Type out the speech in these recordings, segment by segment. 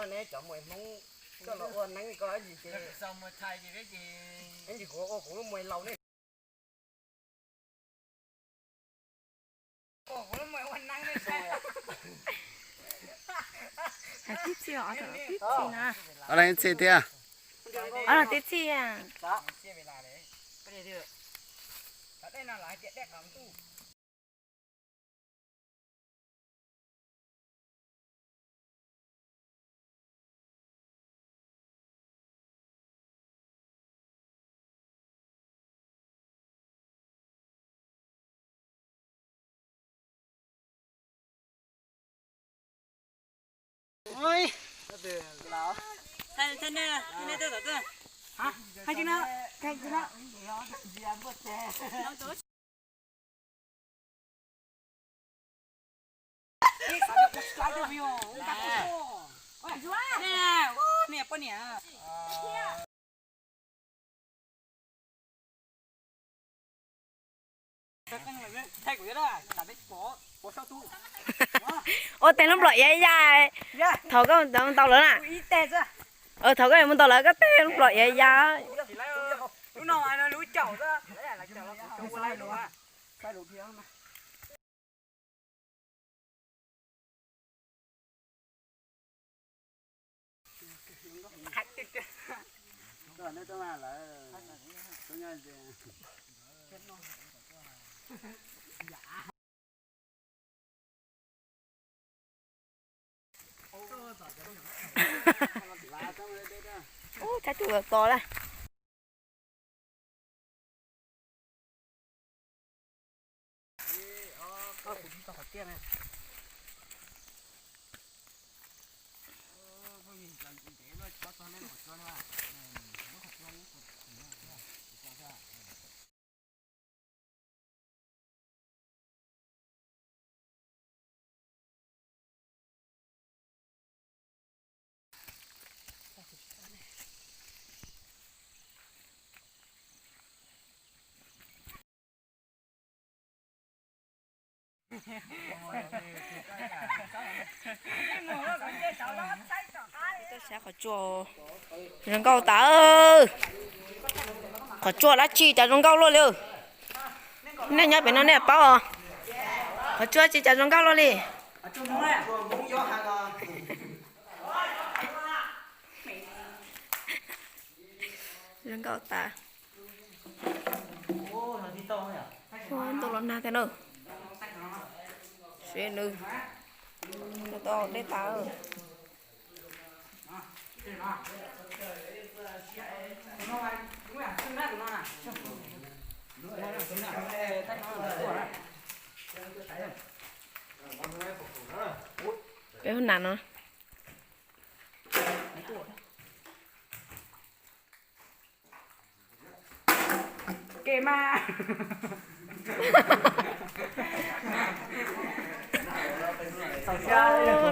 Neb cov muaj hmoob koj los ua neeb ko ib ntsis ces, ib ntsis kuv ua kuv lub muaj laus ne. Tib txhij, tib txhij na. Tib txhij. Ua teg lub nplom iav ya. Thaum koj mus ntaus lawv na, thaum koj mus ntaus lawv koj teg lub nplom iav ya. Ub, tsab tus to lawm. Zoo nkauj tas. Qhov tsua dab tsi cas zoo nkauj luaj li? Nej nyob pem no nej paub os. Qhov tsua tsi cas zoo nkauj luaj li? Zoo nkauj tas. Ntuj los nag tiag na. Seb nws tau dej tas. Peb hub nas no.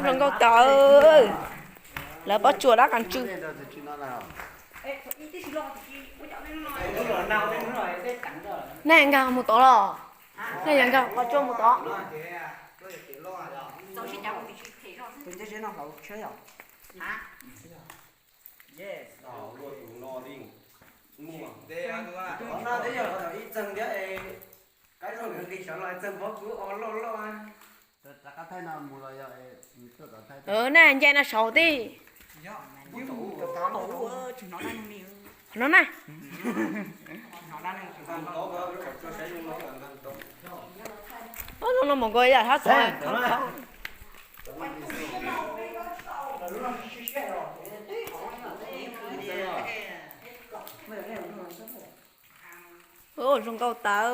Zoo nkauj tas. Lawv pob tsuas dab qas tsw. Nej nkag mus tod los? Nej yuav nkag qhov tsua mus tod? Nej nce no saud tib. No na. Ub, no mus nkaus yam hab txov. Ub, zoo nkauj tas,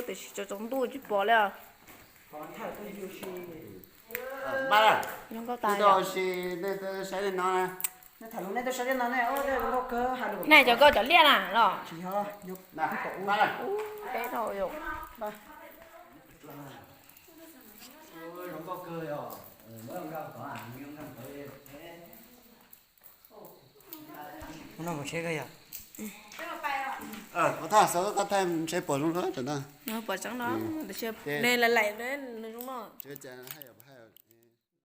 tiam sis tsaus ntuj tsis pom li os. Zoo nkauj tas yom. Nej cov nkauj cov liaj na los? Peb rau yom. Mus no mus tsheb koj yog. Qhov thaj xov koj thaij tsheb pom zoo no tam no. Pom tseeb no, nws laim laim nws zoo no.